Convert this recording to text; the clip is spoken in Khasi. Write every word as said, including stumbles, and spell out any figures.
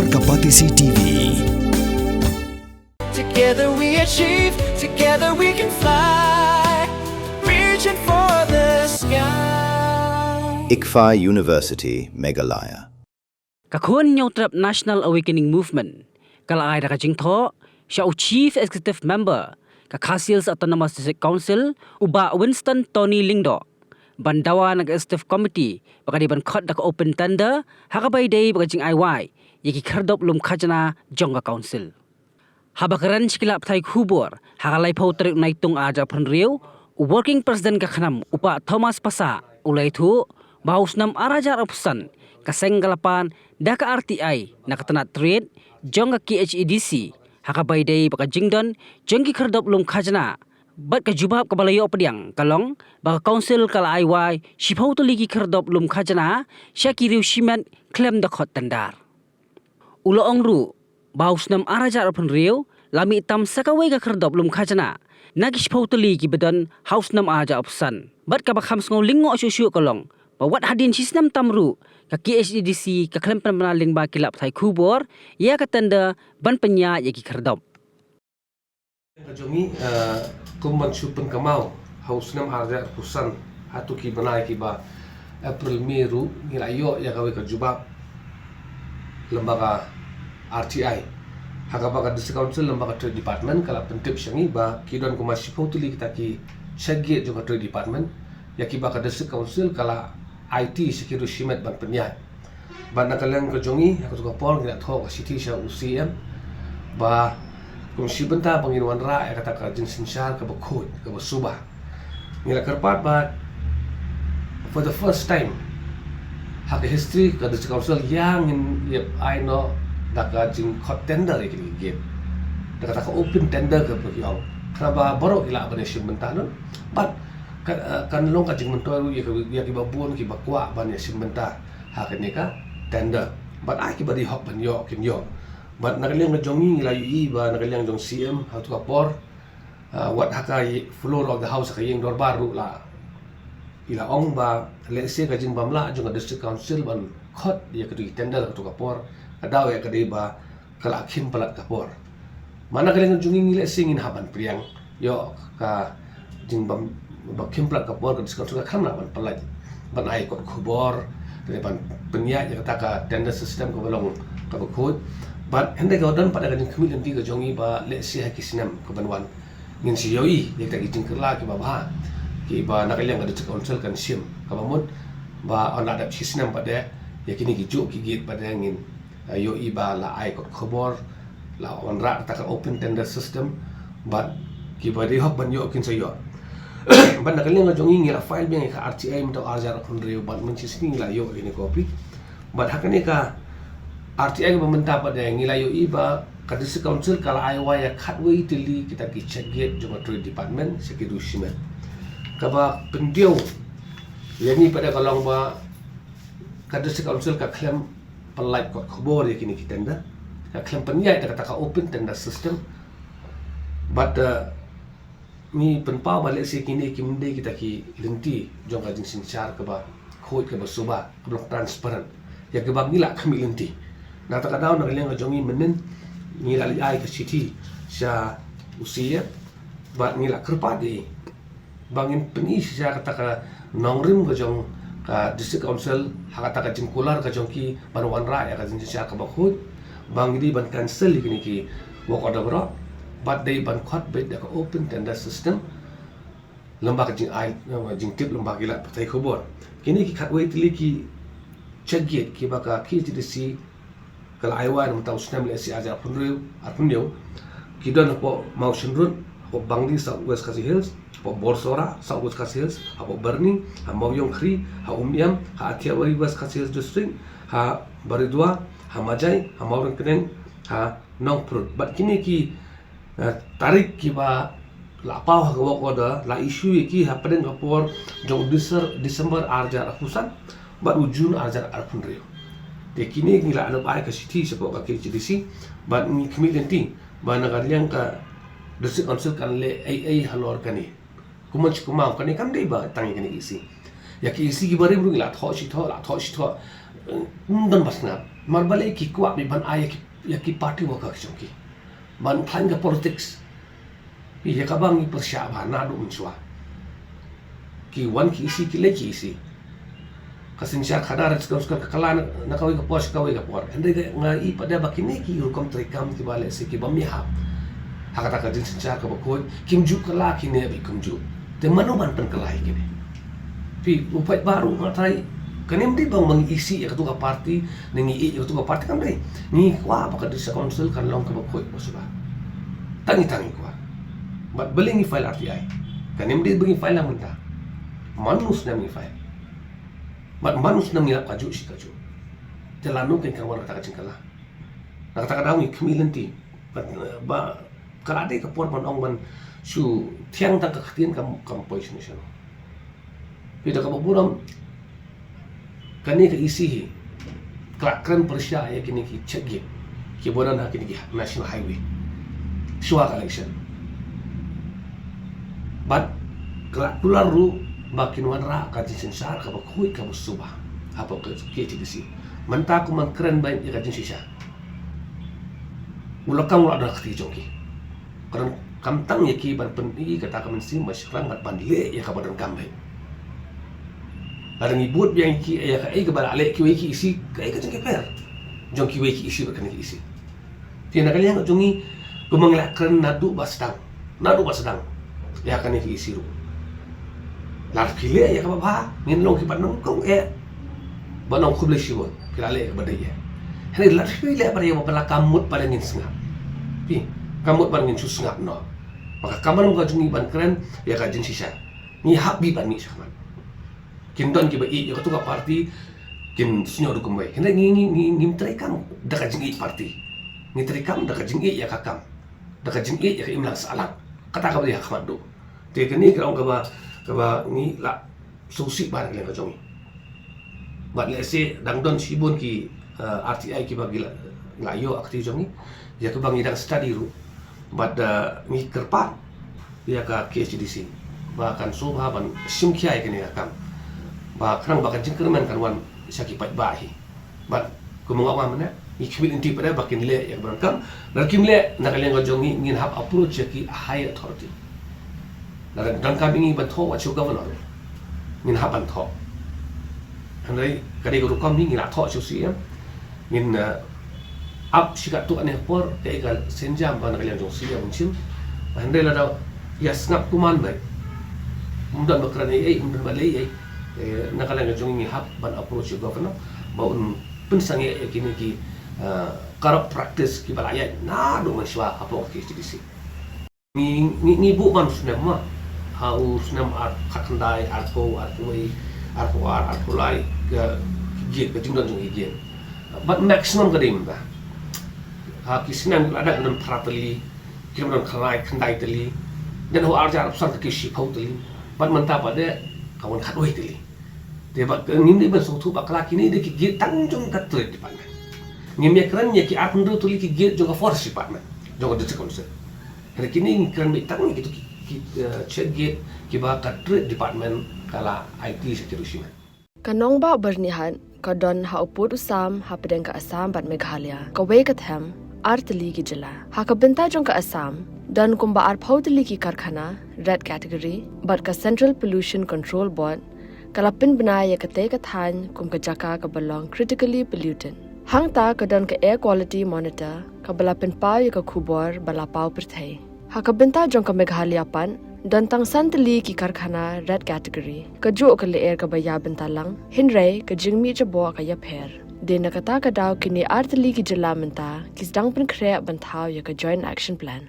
Ka Batesi T V. Together we achieve, together we can fly. Reaching for the sky. ICFAI University, Meghalaya. Ka khun Hynñiewtrep National Awakening Movement ka la ai da ka jingthoh sha u Chief Executive Member ka Khasi Hills Autonomous District Council, u Bah Winston Tony Lyngdoh, ban dawa na ka Executive Committee ba ka dei ban khot da ka open tender ha kaba ïadei bad ka jingai wai ïa ki khyrdop lum khajna jong ka Council. Haba kren sha ki lad pathai khubor ha ka laiphew tarik Naitung arhajar arphew hynriew, u Working President ka KHNAM, u Bah Thomas Passah, u la ïathuh ba ha u snem arhajar arphew san ka seng ka la pan da ka R T I na ka tnat trade jong ka KHADC ha kaba ïadei bad ka jingdon jong ki khyrdop lum khajna. Bad ka jubab kaba la ïoh pdiang ka long ba ka Council ka la ai wai shiphew tylli ki khyrdop lum khajna sha ki riew shimet khlem da khot tender. U la ong ruh ba ha u snem arhajar arphew hynriew la mih tam sa kawei ka khyrdop lum khajna na ki shiphew tylli kiba don ha u snem arhajar arphew san. Bad kaba kham sngew lyngngoh shuh shuh ka long ba wat hadien shisnem tam ruh ka KHADC ka khlem pynbna lyngba ki lad pathai khubor ïa ka tender ban pynïaid ïa ki khyrdop. Ka jong ngi, eh, kum ban shu pynkynmaw, ha u snem arhajar arphew san, hato ki bnai kiba April, May ruh ngi la ïoh ïa kawei ka jubab lyngba ka R T I. Ha kaba ka District Council lyngba ka Trade Department ka la pyntip sha ngi ba ki don kumba shiphew tylli kita ki check gate jong ka Trade Department ïa kiba ka District Council ka la aiti sha ki riew shimet ban pynïaid. Bad na ka liang ka jong ngi, ha kato ka por ngi la thoh ka shithi sha u C M ba kum shi bynta ba ngin wanrah ïa kata ka jingsynshar kaba khuid, kaba suba. Ngi la kyrpad ba for the first time ha ka history ka District Council ïa ngin ïa ai noh da ka jingkhot tender ïa kine ki gate, da kata ka open tender kaba ki ong. Khnang ba baroh ki lah ban ïashim bynta noh. Bad ka, eh, kan long ka jingmyntoi ruh ïa ka, ïa kiba bun kiba kwah ban ïashim bynta ha kane ka tender. Bad ai kiba dei hok ban ïoh kin ïoh. Bad na ka liang ka jong ngi ngi la ïohi ba na ka liang jong C M ha kato ka por, ah, wat ha ka floor of the house, ha ka ïing dorbar ruh la i la ong ba lehse ka jingbym lah jong ka District Council ban khot ïa kato ki tender ha kato ka por ka daw ïa ka dei ba ka la khim palat ka por. Mana ka liang jong ngi lehse ngin hap ban pdiang ïoh ka jingbym, ba khim palat ka por ka District Council ka kham lah ban pynlait ban ai kot khubor, ban pynïaid ïa kata ka tender system kaba long kaba khuid. Bad hynrei ka don pat ka jingkhmih lynti ka jong ngi ba lehse ha ki snem kaban wan ngin sa ïohi ïa kita ki jingkylla kiba bha kiba na ka liang ka District Council kan shim, kaba mut ba yn la dep shi snem pat de ïa kine ki juh ki gate pat de ngin, eh, ïohi ba la ai kot khubor, la wanrah kata ka open tender system. Bad kiba dei hok ban ïoh kin sa ïoh. Bad na ka liang ka jong ngi ngi la file biang ïa ka R T I mynta arhajar arphew hynriew bad mynshisngi ngi la ïoh ïa kane ka copy. Bad ha kane ka R T I kaba mynta pat de ngi la ïohi ba ka District Council ka la ai wai ïa khatwei tylli kita ki check gate jong ka Trade Department sha ki riew shimet. Kaba pyndiaw ïa ngi pat de ka long ba ka District Council ka khlem pynlait kot khubor ïa kine ki tender, ka khlem pynïaid da kata ka open tender system. Bad, eh, ngi pynpaw ba lehse kine kim dei kita ki lynti jong ka jingsynshar kaba khuid, kaba suba, kaba long transparent ïa kaba ngi la khmih lynti. Na kata ka daw na ka liang ka jong ngi mynnin ngi la leit ai ka shithi sha u C M bad ngi la kyrpad ïa i ba ngin pyni shisha kata ka nongrim ka jong ka District Council ha kata ka jingkular ka jong ki ban wanrah ïa ka jingsynshar kaba khuid, ba ngi dei ban cancel ïa kine ki work order baroh bad dei ban khot beit da ka open tender system lyngba ka jingai, jingtip lyngba ki lad pathai khubor. Kine ki khatwei tylli ki check gate kiba ka K H A D C ka la ai wai na mynta u snem lehse arhajar arphew hynriew, arphew hynñiew, ki don hapoh Mawshynrut, hapoh Bangli, South West Khasi Hills, hapoh Borsora, South West Khasi Hills, hapoh Byrni, ha Mawïong Khri, ha Umiam, ha Athiawari, West Khasi Hills District, ha Baridua, ha Majai, ha Mawryngkneng, ha Nongpyrut. Bad kine ki, eh, tarik kiba la paw ha ka work order la issue ïa ki hapdeng ka por jong u Diser-, December arhajar arphew san bad u June arhajar arphew hynriew. Te kine ngi la dep ai ka shithi shapoh ka K H A D C bad ngi khmih lynti ba na ka liang ka District Council kan leh ei ei halor kane. Kumno shi kumno kane kam dei ba tang ïa kane ka E C. Ïa ki E C kiba rim ruh ngi la thoh shi thoh, la thoh shi thoh. Ym don ba sngap. Namar balei ki kwah beit ban ai ïa ki, ïa ki party worker ki jong ki ban pynlong ka politics. Ïa kaba ngi pyrshah bha naduh mynshuwa. Ki wan ki E C, ki leit ki E C. Ka synshar khadar, ka synshar ka kylla na, na kawei ka por sha kawei ka por. Hynrei nga i pat de ba kine ki rukom treikam kiba leh sha ki bym ïahap ha kata ka jingsynshar kaba khuid, kim ju kylla kine beit kumjuh. Te mano ban pynkylla ïa kine? Phi, u paidbah ruh nga tharai, kane ym dei ba ngi ïeit ïa katu ka party, ne ngi ïeit ïa katu ka party, kam dei. Ngi kwah ba ka District Council kan long kaba khuid, ba suba. Tang ngi, tang ngi kwah. Bad balei ngi file R T I? Kane ym dei ba ngi file lang mynta. Man u snem ngi file. Bad man u snem ngi lap kajuh shi kajuh. Te lano kan wan kata ka jingkylla? Na kata ka daw ngi khmih lynti. Bad, eh, ba ka la dei ka por ban ong ban shu thiang tang ka ktien, kam, kam poi shano shano. Phi, da kaba burom, kane ka E C hi ka la kren pyrshah ïa kine ki check gate kiba don ha kine ki national highway shuwa ka election. Bad ka la kular ruh ba kin wanrah ka jingsynshar kaba khuid, kaba suba hapoh ka K H A D C. Mynta kum ban kren beit ïa ka jingshisha, u la kam, u la don ha ka kti jong ki. Ka don, kam tang ïa ki ban pyni kata ka mynsiem ba shynrang bad ban leh ïa kaba donkam beit. Lada ngi bud biang ïa ki ïa kaei kaba la leh kiwei ki E C, kaei ka jingkyrpad jong kiwei ki E C bad kane ka E C? Te na ka liang jong ngi, kumba ngi la kren naduh ba sdang, naduh ba sdang ïa kane ka E C ruh, lada phi leh ïa kaba bha, ngin long kiba nyngkong eh ban ong khublei shibun, phi la leh ïa kaba dei eh. Hynrei lada phi leh ba dei ïa ba la, kam mut ba la ngin sngap. Phi, kam mut ba la ngin shu sngap noh. Ba ka kamram ka jong ngi ban kren ïa ka jingshisha. Ngi hap beit ban mih shakhmat. Kin don kiba ïeit ïa katu ka party, kin sngew da kumwei. Hynrei ngi, ngi, ngi, ngim treikam da ka jingïeit party. Ngi treikam da ka jingïeit ïa ka kam, da ka jingïeit ïa ka imlang sahlang. Kata kaba dei ha khmat duh. Te kane ka long kaba, kaba ngi la sngewsih bha na ka liang ka jong ngi. Bad lehse dang don shibun ki, eh, R T I kiba ngi la, la ïoh ha ka kti jong ngi, ïa kaba ngi dang study ruh. Bad, eh, ngi kyrpad ïa ka K H A D C ba kan sngewbha ban shim khia ïa kane ka kam, ba khnang ba ka jingkyrmen kan wan sha ki paidbah hi. Bad kumba nga ong mynne, ngi khmih lynti pat de ba kin leh ïa kaba donkam. Lada kim leh, na ka liang ka jong ngi, ngin hap approach ïa ki high authority. Lada donkam ïa ngi ban thoh wat sha u governor, ngin hap ban thoh. Hynrei ka dei ka rukom hi, ngi la thoh sha u C M. Ngin, eh, ap shi katto katne por, kaei ka sienjam ba na ka liang jong u C M un shim. Hynrei lada ïa sngap kumne beit, ym don ba kren ei ei, ym don ba leh ei ei, eh, na ka liang ka jong ngi, ngi hap ban approach u governor ba un pynsangeh ïa kine ki, eh, corrupt practice kiba la ïaid naduh mynshuwa hapoh K H A D C. Ngi, ngi, ngi buh man u snem ma, ha u snem ar, khatkhyndai, arphew, arphew wei, arphew ar, arphew lai, ka, ka gate, ka jingdon jong ka gate. Bad maximum ka dei mynta. Ha ki snem la dang don phra tylli, ki dang don khyndai, khyndai tylli. Dang ha u arhajar arphew san ka ki shiphew tylli. Bad mynta pat de ka wan khatwei tylli. Te bad ka ngim dei ban sngewthuh ba ka la, kine dei ki gate tang jong ka Trade Department. Ngim ïa kren ïa ki arphew hynriew tylli ki gate jong ka Forest Department, jong ka District Council. Hynrei kine ngi kren beit tang ïa kitu ki, ki, eh, check gate kiba ka Trade Department ka la aiti sha ki ruh shimet. Ka nongbah Byrnihat ka don ha u pud u sam hapdeng ka Assam bad Meghalaya, kawei ka them ar tylli ki jylla. Ha ka bynta jong ka Assam, don kumba arphew tylli ki karkhana red category, bad ka Central Pollution Control Board ka la pynbna ïa katei ka thaiñ kum ka jaka kaba long critically polluted. Hangta ka don ka Air Quality Monitor kaba la pynpaw ïa ka khubor ba la paw pyrthei. Ha ka bynta jong ka Meghalaya pat, don tang san tylli ki karkhana red category. Kajuh ka lyer kaba ïa bynta lang, hynrei ka jingmih jaboh ka ïapher. Dei na kata ka daw kine ar tylli ki jylla mynta ki sdang pynkhreh ban thaw ïa ka Joint Action Plan.